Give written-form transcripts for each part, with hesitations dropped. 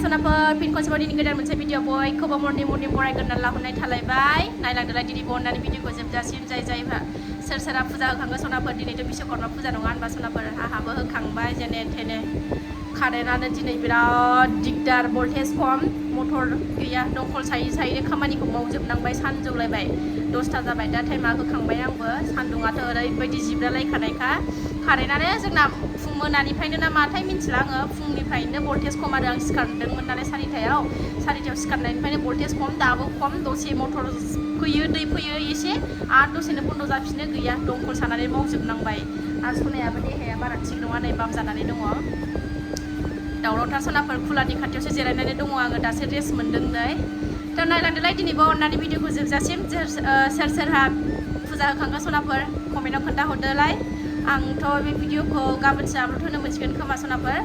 सनाफोर फिन खनसेबाव दिनै गोदान मोनसे भिडिअ बयखौबो मर्निं बरायगोरनानै लाहरनाय थालायबाय नायलांदोलाय दिनै बननानै भिडिअखौ जोबजासिम जायफ्रा सोर फुजा होखांगो सनाफोर दिनैथ' बिश्वकर्मा फुजा नङा होनबा सनाफोर आहाबो होखांबाय जेने थेने कारेन्टआनो दिनै बिराद दिगदार भल्टेज खम मटर गैया दंखल सायै खामानिखौ मावजोबनांबाय सानजौलायबाय 10टा जाबाय दा टाइमा होखांबाय आंबो सान्दुङाथ' ओरैबायदि जिब्रालायखानायखा कारेन्टआनो जोंना फुं मोनानिफ्रायनो ना माथाय मिन्थिला आङो फुंनिफ्रायनो भल्टेज खम आरो आं सिखारदोंमोन नालाय सारिथायाव सिखारनायनिफ्रायनो भल्टेज खम दाबो खम दसे मटर फैयो दै फैयो एसे आरो दसेनो बन्द' जाफिनो गैया दंखल सानानै मावजोबनांबाय आरो सनायाबो देहाया बारा थिग नङा नै बाम जानानै दङ दावरावथार सनाफोर खुलानि खाथियावसो जिरायनानै दङ आङो दासो रेस्ट मोनदों नै दा नायलांदोलाय दिनैबो अननानै भिडिअखौ जोबजासिम सोरहा फुजा होखांगो सनाफोर कमेन्टआव खोन्थाहरदोलाय आंथ' बे भिडिअखौ गाबोनसो आपल'ड होनो मोनसिगोन खोमा सनाफोर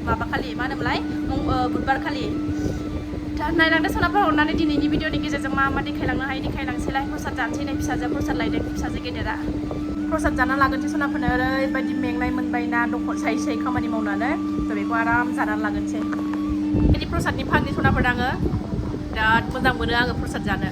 माबा खालि मा होनोमोनलाय बुधबार खालि दा नायलांदो सनाफोर अननानै दिनैनि भिडिअनि गेजेरजों मा देखायलांनो हायो देखायलांसैलाय प्रसाद जानोसै नै फिसाजो प्रसाद लायदों फिसाजो गेदेरा प्रसाद जाना लागोनसै सनाफोरनो ओरैबायदि मेंनाय मोनबाय ना दंखल सायै खामानि मावनानै थ' बेखौ आराम जानानै लागोनसै बिदि प्रसादनि फागनि सनाफोर आङो बिराद मोजां मोनो आङो प्रसाद जानो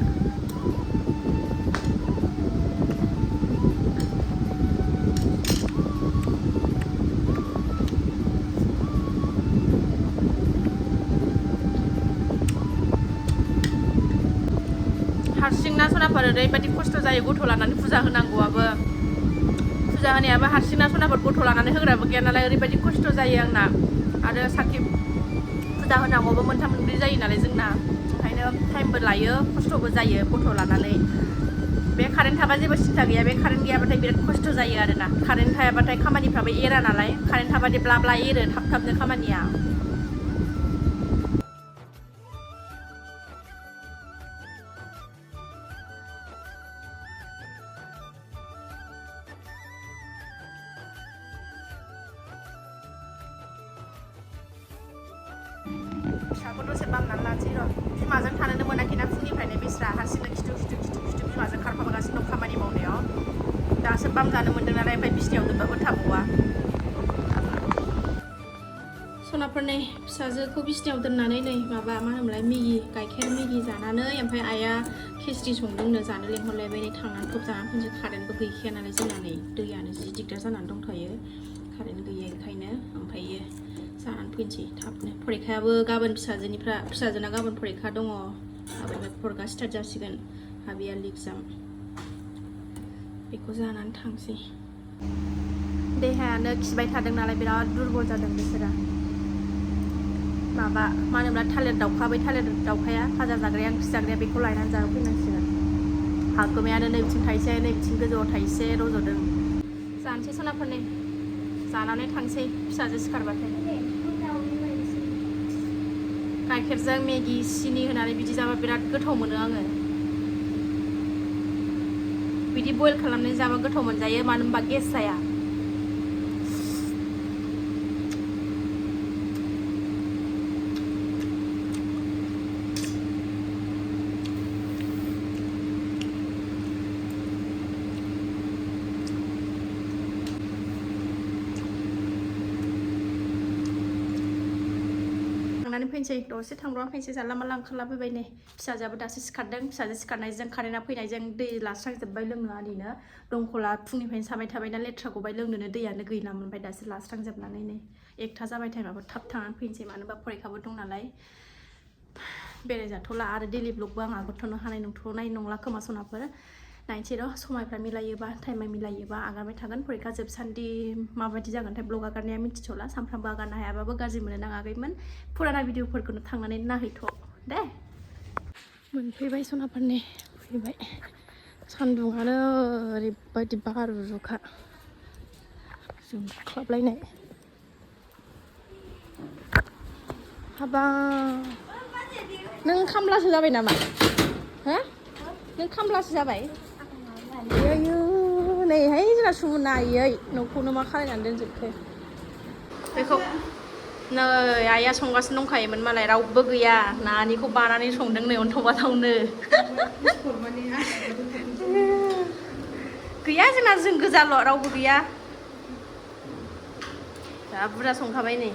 हारसिंना सनाफोर ओरैबायदि खस्थ' जायो गथ' लानानै फुजा होनांगौआबो फुजा होनायाबो हारसिंना सनाफोर गथ' लानानै होग्राबो गैया नालाय ओरैबायदि खस्थ' जायो आंना आरो साखि फुजा होनांगौबो मोनथाम मोनब्रै जायो नालाय जोंना ओंखायनो टाइमबो लायो खस्थ'बो जायो गथ' लानानै बे कारेन्ट थाबा जेबो सिन्था गैया बे कारेन्ट गैयाबाथाय बिराद खस्थ' जायो आरोना कारेन्ट थायाबाथाय खामानिफ्राबो एरा नालाय कारेन्ट थाबाथाय ब्ला एरो थाबनो खामानिया फिसाखौ दसे बामनानै लानोसै र' बिमाजों थानोनो मोनाखैना फुंनिफ्रायनो बिस्रा हारसिंनो खिथु बिमाजों खारफागासिनो दं खामानि मावनायाव दासो बाम जानो मोन्दों नालाय ओमफ्राय बिसिनायाव दोनबाबो थाबावा सनाफोरनि फिसाजोखौ बिसिनायाव दोननानै नै माबा मा होनोमोनलाय गाइखेर मेगि जानानै ओमफ्राय आइया खिस्रि संदोंनो जानो लेंहरलायबाय नै थांनानै थब जानानै फैनोसै कारेन्टबो गैखाया नालाय जोंना नै दैयानो जि दिगदार जानानै दंथ'यो कारेन्ट गैयैखायनो ओमफ्रायो जानानै फैनोसै थाबनो फरिखायाबो गाबोन फिसाजोना गाबोन फरिखा दङ गाबोन फरिखा स्टार्ट जासिगोन हाबियाल एग्जाम बेखौ जानानै थांसै देहायानो खिबाय थादों नालाय बिराद दुरबल जादों बिसोरा माबा मा होनोब्ला थालिर दाउखाया भाजा जाग्राया ओंख्रि जाग्राया बेखौ लायनानै जाहोफैनांसिगोन हागोमायानो नै बिथिं थाइसे नै बिथिं गोजौआव थाइसे रज'दों जानोसै सनाफोरनि जानानै थांसै फिसाजो सिखारबाथाय गाइखेरजों मेगि सिनि होनानै बिदि जाबा बिराद गोथाव मोनो आङो बिदि बयल खालामनानै जाबा गोथाव मोनजायो मानो होनबा गेस जाया थांनानै फैनोसै दसे थांब्रनानै फैनोसै जानला मानला ओंखारलाबायबाय नै फिसाजोआबो दासो सिखारदों फिसाजो सिखारनायजों कारेन्टआ फैनायजों दै लास्रांजोब्बाय लोंनो आरिनो दंखला फुंनिफ्रायनो साबाय थाबाय ना लेथ्रा गबाय लोंनोनो दैयानो गैलामोन ओमफ्राय दासो लास्रांजोबनानै नै 1टा जाबाय टाइमाबो थाब थांनानै फैनोसै मानो होनबा फरिखाबो दं नालाय बेरायजाथ'ला आरो दैलि ब्लगबो आं आगारथ'नो हानाय नंला खोमा सनाफोर नायनोसै र' समायफ्रा मिलायोबा टाइमा मिलायोबा आगारबाय थागोन फरिखा जोबसान्दि माबायदि जागोनथाय ब्लग आगारनाया मिथिथ'ला सानफ्रामबो आगारनो हायाबाबो गाज्रि मोनो नाङाखैमोन फुराना भिडिअफोरखौनो थांनानै नायहैथ' दे मोनफैबाय सनाफोरनि फैबाय सान्दुङानो ओरैबायदि बारुरुखा जोंख्लाबलायनाय हाबा नों खामलासो जाबाय नामा हो नों खामलासो जाबाय आयौ नैहाय जोंना सुमुना आयै न'खौनो मा खालायनानै दोनजोबखो बेखौ नै आइया संगासिनो दंखायोमोन मालाय रावबो गैया नानिखौ बानानै संदों नै अन्थाव बाथावनो गैया जोंना जों गोजाल' रावबो गैया दा बुरजा संखाबाय नै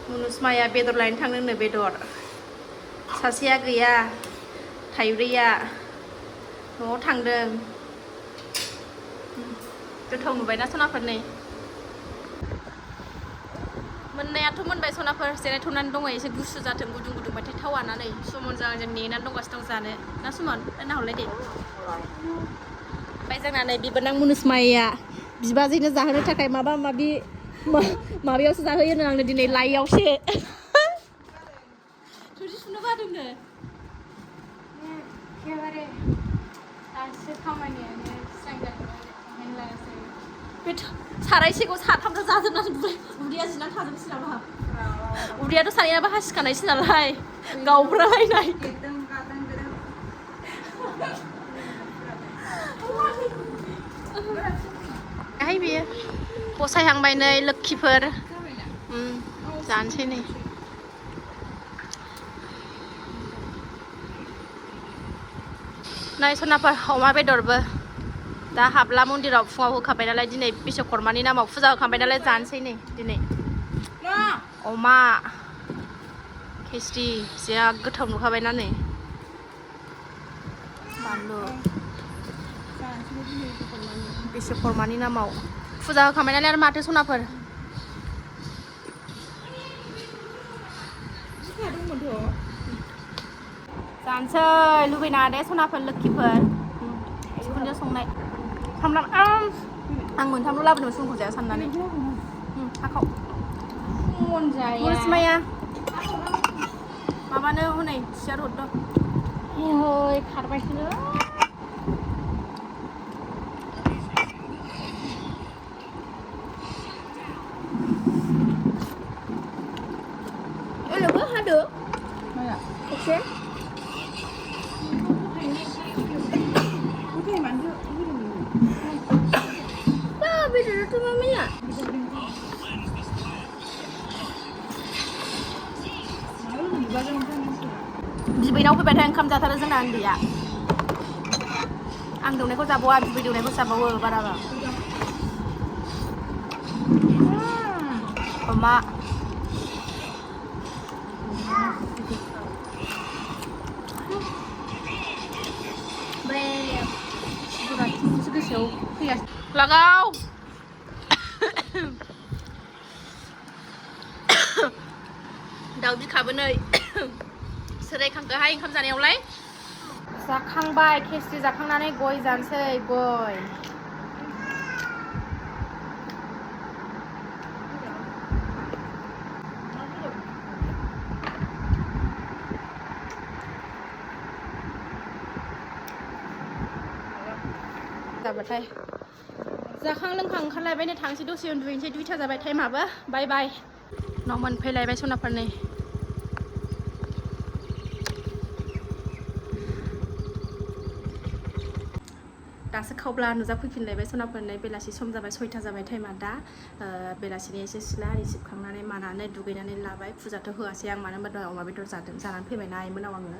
मुनुसमाया बेदर लायनो थांदोंनो बेदर सासेया गैया थाइब्रैया न'आव थांदों गोथाव नुबायना सनाफोर नै मोननायाथ' मोनबाय सनाफोर जिरायथ'नानै दङ एसे गुसु जाथों गुदुं गुदुंबाथाय थावाना नै सुमनजों आंजों नेनानै दंगासिनो दं जानो ना सुमन नाहरलाय दे ओमफ्राय जोंना नै बिबोनां मुनुसमाया बिबाजैनो जाहोनो थाखाय माबा माबि माबायावसो जाहोयोनो आंनो दिनै लाइयावसो थुरसि सुनो बादोंनो एखेबारे दासो खामानियानो स्रां जादों बे सारायसेखौ साथामजों जाजोबनानै उदैया जिनानै थाजोबसै नामा उदैयाथ' सानैनाबो हासिखानायसो नालाय गावब्रालायनाय हाय बेयो फसायहांबाय नै लोक्षिफोर जानोसै नै नै सनाफोर अमा बेदरबो दा हाबला मन्दिराव फुङाव होखाबाय नालाय दिनै बिश्वकर्मानि नामाव फुजा होखाबाय नालाय जानोसै नै दिनै अमा खिस्रि जा गोथाव नुखाबायना नै बानलु बिश्वकर्मानि नामाव फुजा होखाबाय नालाय आरो माथो सनाफोर जानोसै लुबैना दे सनाफोर लोक्षिफोर जिखुनु संनाय सामब्राम आं मोनथामल' लाबोदोंमोन सुमखौ जाया साननानै हाखाव मुनुसमाया माबानो हनै सियार हरदों हय खारबायसोनो ओरैबो हादो एसे बेदराथ' मा मैया बिबैनाव फैबाथाय ओंखाम जाथारो जोंना उन्दैया आं दौनायखौ जाबावा बिबै दौनायखौ जाबावो बाराबा अमा गोसोआव फैगासिनो लागाव दाउ बिखाबो नै सोरायखांखोहाय ओंखाम जानायावलाय जाखांबाय खिस्रि जाखांनानै गय जानोसै गय जाबाथाय जाखां लोंखां ओंखारलायबायनो थांसै दसे उन्दुहैनोसै 2टा जाबाय टाइमाबो बाय बाय न' मोनफैलायबाय सनाफोर नै दासो खावब्ला नुजाफैफिनलायबाय सनाफोर नै बेलासि सम जाबाय 6टा जाबाय टाइमा दा बेलासिनि एसे सिला आरि सिबखांनानै मानानै दुगैनानै लाबाय फुजाथ' होआसै आं मानो होनबा दहाय अमा बेदर जानानै फैबायना आइमोनाव आङो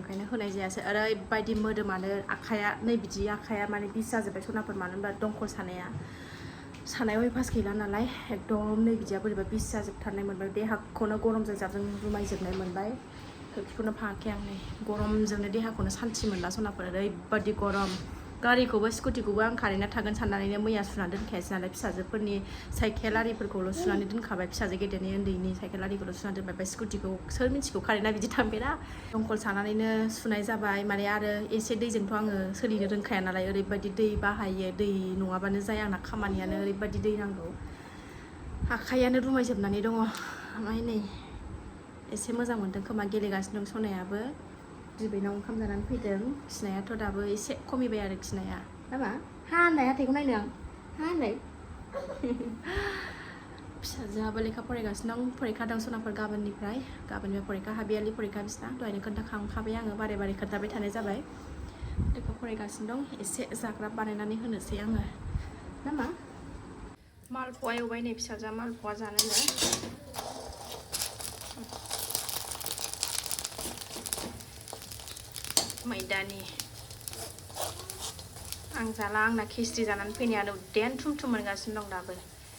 ओंखायनो होनाय जायासै ओरैबायदि मोदोमानो आखाइया नै बिदि आखाइया माने बिस जाजोब्बाय सनाफोर मानो होनबा दंखल सानायाव अयभास गैला नालाय एकदम नै बिदिया बोरैबा बिस जाजोबथारनाय मोनबाय देहाखौनो गरमजों जाबजों रुमायजोबनाय मोनबाय खोरखिखौनो फाङाखै आं नै गरमजोंनो देहाखौनो सान्थि मोनला सनाफोर ओरैबायदि गरम गारिखौबो स्कुटिखौबो आं कारेन्टआ थागोन साननानैनो मैया सुनानै दोनखायासै नालाय फिसाजोफोरनि साइकेल आरिफोरखौल' सुनानै दोनखाबाय फिसाजो गेदेरनि उन्दैनि साइकेल आरिखौल' सुनानै दोनबाय ओमफ्राय स्कुटिखौ सोर मिथिगौ कारेन्टआ बिदि थांफेरा दंखल सानानैनो सुनाय जाबाय माने आरो एसे दैजोंथ' आङो सोलिनो रोंखाया नालाय ओरैबायदि दै बाहायो दै नङाबानो जाया आंना खामानियानो ओरैबायदि दै नांगौ आखाइयानो रुमायजोबनानै दङ ओमफ्राय नै एसे मोजां मोनदों खोमा गेलेगासिनो दं सनायाबो बिबैनाव ओंखाम जानानै फैदों खिनायाथ' दाबो एसे खमिबाय आरो खिनाया नामा हा होननाय हाथाइखौ नायनो आं हा होननाय फिसाजोआबो लेखा फरायगासिनो दं फरिखा दं सनाफोर गाबोननिफ्राय फरिखा हाबियालि फरिखा बिसिना दहायनो खोन्थाखांखाबाय आङो बारे बारे खोन्थाबाय थानाय जाबाय लेखा फरायगासिनो दं एसे जाग्रा बानायनानै होनोसै आङो नामा मालपवा एवबाय नै फिसाजोआ मालपवा जानोनो मैदानि आं जाला आंना खिस्रि जानानै फैनायानो उदैयानो थुम थुम मोनगासिनो दं दाबो